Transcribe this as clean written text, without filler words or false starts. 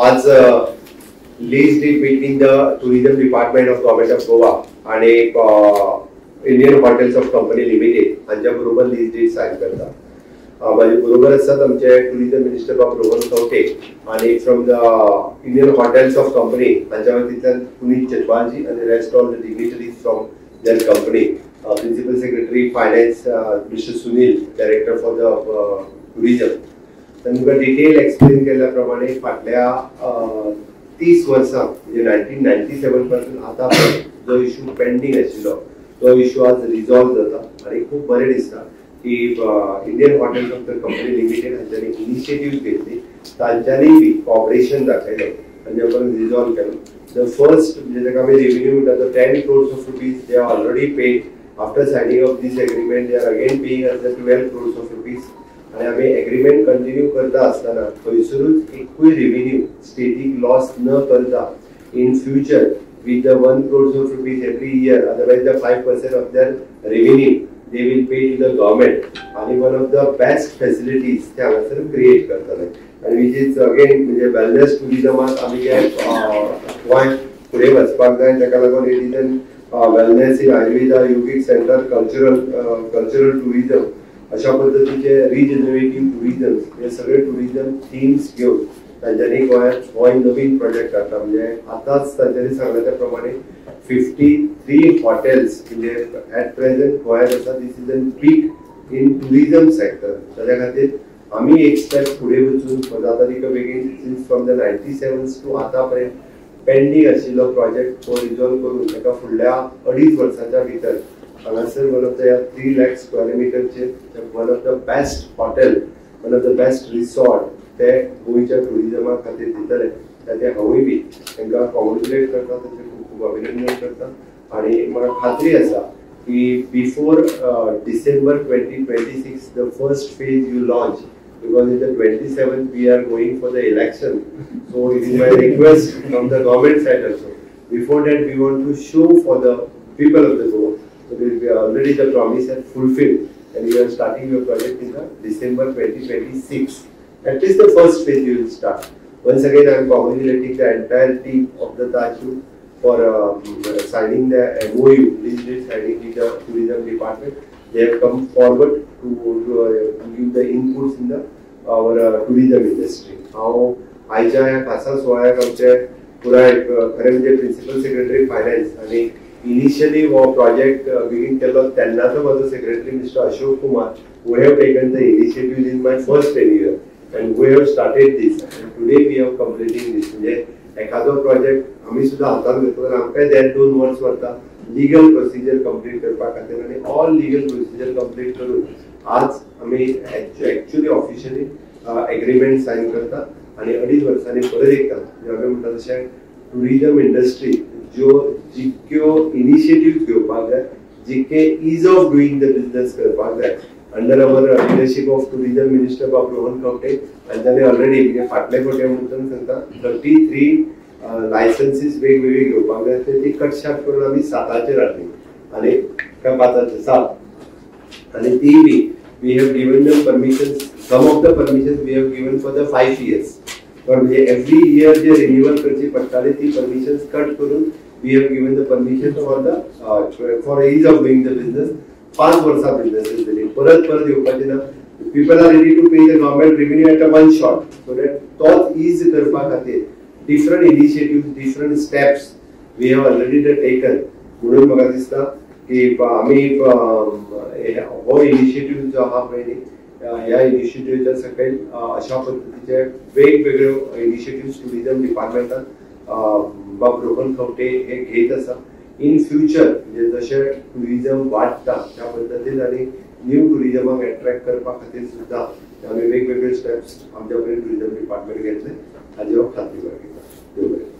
आज lease deed between the Tourism Department of Government of Goa आणि Indian Hotels of Company Limited हांच्या बरोबर lease deed sign करता. माझे बरोबर आसात आमचे टुरिझम मिनिस्टर बाब रोहन खंवटे आणि from the Indian Hotels of Company हांच्या वतींतल्यान पुनीत चटवालजी आणि rest all the dignitaries from their company, Principal Secretary Finance Mister Sunil, Director for the Tourism. तुमकां डिटेल एक्सप्लेन केल्ल्या प्रमाणे फाटल्या 30 वर्सां म्हणजे 1997 पासून आतां पर्यंत जो इशू पेंडींग आशिल्लो तो इशू आज रिजॉल्व जाता आनी खूब बरें दिसता की Indian Hotels of the Company Limited हांच्यांनी इनिशिएटीव घेतली, तांच्यांनी बी कॉपरेशन दाखयलें आनी आपण रिजॉल्व केलो. The first म्हणजे ताका आमी रेविन्यू म्हणटा तो 10 crores of rupees they are already paid. After signing of this agreement they are again paying us the 12 crores of rupees. आनी आमी एग्रीमेंट कंटिन्यू करता आसतना खंयसरूच एकूय रेविन्यू स्टेटीक लॉस न करता in future with the 1 crores of rupees every year, otherwise the 5% of their revenue they will pay to the government. आणि one of the best facilities ते हांगासर क्रिएट करतले आनी which is again म्हणजे wellness टुरिजमात आमी जे गोंय फुडें वचपाक जाय ताका लागून it is an wellness in Ayurveda, yogic centre, cultural tourism अशा पद्दतीचे रिजनरेटीव टुरिजम हे सगळे टुरिजम थिम्स घेवन तांच्यांनी गोंयांत गोंय नवीन प्रोजेक्ट हाडटा. म्हणजे आतांच तांच्यांनी सांगलें त्या प्रमाणे 53 हॉटेल्स म्हणजे एट प्रेझेंट गोंयांत आसा. This is an peak in tourism sector. ताच्या खातीर आमी एक स्टेप फुडें वचून जाता तितको बेगीन सिन्स फ्रॉम the 97 to आतां पर्यंत पेंडींग आशिल्लो प्रोजेक्ट हो रिजॉल्व करून ताका फुडल्या 2.5 वर्साच्या भितर हांगासर वन ऑफ the ह्या 3 लाख स्क्वेअर मिटरचेर one of the best hotel, one of the best resort ते गोंयच्या टुरिजमा खातीर दितले. ताचें हांवूय बी तांकां कॉंग्रेच्युलेट करता, तांचें खूब खूब अभिनंदन करता आनी म्हाका खात्री आसा की before December 2026 the first phase you launch, because in the 27th we are going for the election. So it is my request from the government side also. Before that we want to show for the people of the Goa. So we are already the promise has fulfilled and you are starting your project in the December 2026. At least the first phase you will start. Once again I am congratulating the entire team of the Taj Group for signing the MOU, lease signing with the tourism department. They have come forward to give the inputs in the our tourism industry. हांव आयच्या ह्या खासा सुवाळ्याक आमचे पुराय खरें म्हणजे principal secretary finance आनी इनिशियली हो प्रोजेक्ट बिगीन केल्लो तेन्नाचो म्हजो secretary Mister Ashok Kumar who have taken the initiative in my first tenure and we have started this and today we are completing this. म्हणजे एखादो प्रोजेक्ट आमी सुद्दां हातांत घेतलो जाल्यार आमकांय 1.5-2 वर्स वता लिगल प्रोसिजर कंप्लीट करपा खातीर आनी ऑल लिगल प्रोसिजर कंप्लीट करून आज आमी एक्चुअली ऑफिशियली एग्रीमेंट सायन करता आनी 2.5 वर्सांनी परत एकदां म्हणजे आमी म्हणटा तशें टुरिजम इंडस्ट्री ज्यो जितक्यो इनिशिएटीव घेवपाक जाय, जितके ease of doing the business करपाक जाय under our leadership of tourism minister बाब रोहन खंवटे हांच्यांनी ऑलरेडी म्हणजे फाटले फावटी म्हणून सांगता 33 लायसन्सीस वेगवेगळी घेवपाक जाय, ती कटशाट करून आमी 7 हाडली आनी काय 5 7 आनी ती be we have given them permissions, some of the permissions we have given for the 5 years. पण म्हणजे एव्हरी इयर जे रिन्युअल करची पडटाली ती परमिशन्स कट करून we have given the permission for the for ease of doing the business. 5 वर्सां बिजनेसीस दिली, परत परत येवपाची ना. People are ready to pay the government revenue at a one shot, so that तोच is करपा खातीर different initiative, different steps we have already the taken. म्हणून म्हाका दिसता की आमी हो इनिशिएटीव जो आहा पळय न्ही, ह्या इनिशिएटिव्हच्या सकयल अशा पद्दतीचे वेगवेगळ्यो इनिशिएटीव्ह टुरिजम डिपार्टमेंटान बाब रोहन खंवटे हे घेत आसा. इन फ्युचर म्हणजे जशें टुरिजम वाडटा त्या पद्दतीन आनी न्यू टुरिजमाक एट्रॅक्ट करपा खातीर सुद्दां आमी वेगवेगळे स्टेप्स आमच्या कडेन टुरिजम डिपार्टमेंट घेतले हाजी हांव खात्री बाळगिता. देव बरें.